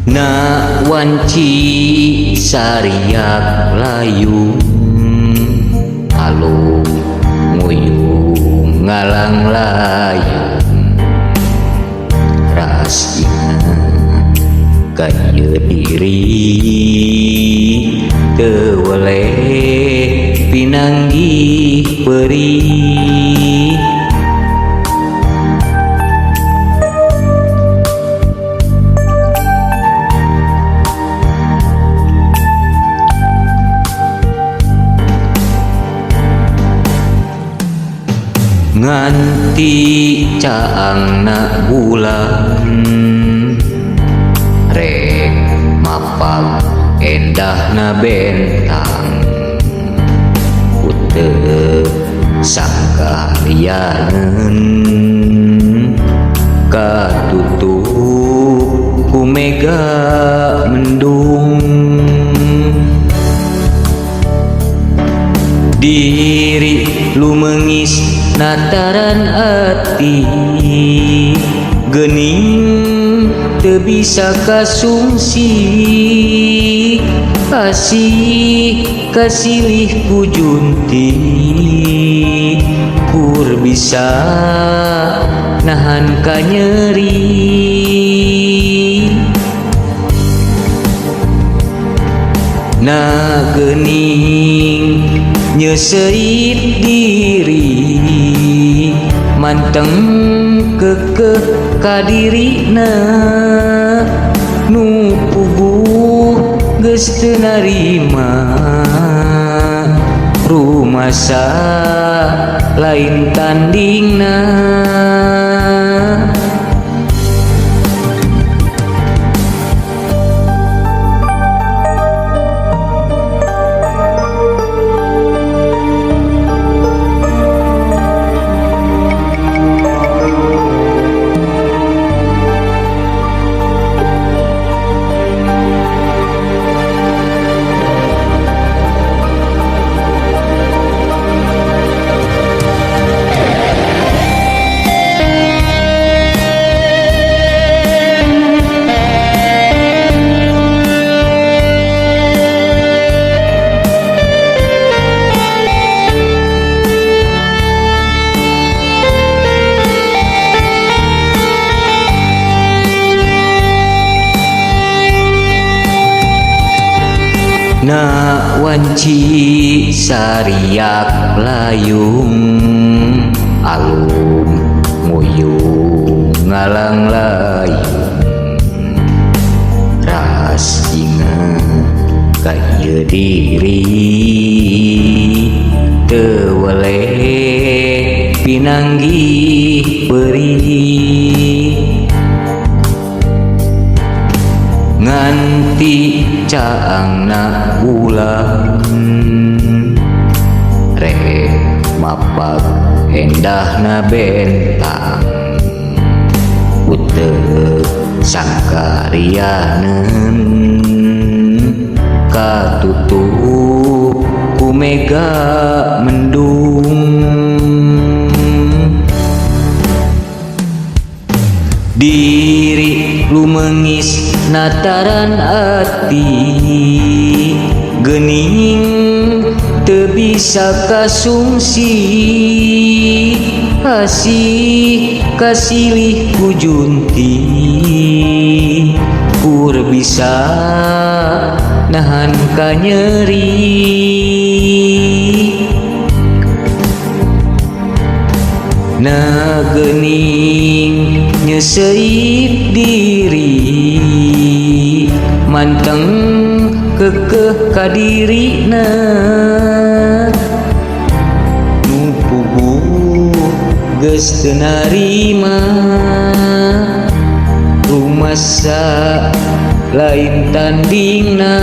Na wanci sariak layung, alum nguyung ngalang layung. Ras inget ka ieu diri, teu weleh pinanggih perih. Nganti caangna bulan, rek mapag endahna bentang. Ku teu sangka lianeun, katutup ku mega mendung. Diri lumengis nataran ati, geuning teu bisa kasungsi. Asih kasilih ku junti, kur bisa nahan kanyeri. Na geuning nyeuseuit diri, manteng keukeuh ka dirina. Nu puguh geus teu narima, rumasa lain tandingna. Na wanci sariak layung, alum nguyung ngalang layung. Ras inget ka ieu diri, teu weleh pinanggih perih. Nganti caangna bulan, rek mapag endahna bentang. Ku teu sangka rianeun, katutup ku mega mendung. Diri lumengis nataran ati, geuning teu bisa kasungsi. Asih kasilih ku junti, kur bisa nahan kanyeri. Na geuning nyeuseuit diri, manteng keukeuh ka dirina. Nu puguh geus teu narima, rumasa lain tandingna.